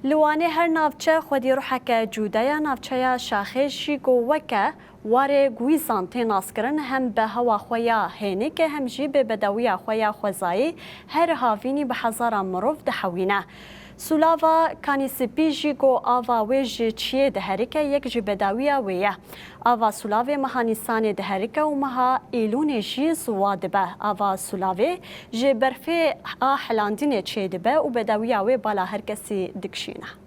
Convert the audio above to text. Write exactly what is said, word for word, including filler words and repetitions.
Li Wanê her navçe xwedî ruheke cuda ye. Navçeya Şaxê jî ku weke warê guîzan tê naskirin, hem bi hewa xwe ya hênik e, hem jî bi bedewiya xwe ya xwezayî her havînî bi hezaran mirov dihewîne. Sûlava Kanî Spî jî ku ava wê ji çiyê diherike, yek ji bedewiya wê ye. Ava Sûlavê meha Nîsanê diherike û meha Îlûnê jî ziwa dibe. Ava Sûlavê ji berfê a helandinê çêdibe û bedewiya wê bala her kesî dikişîne.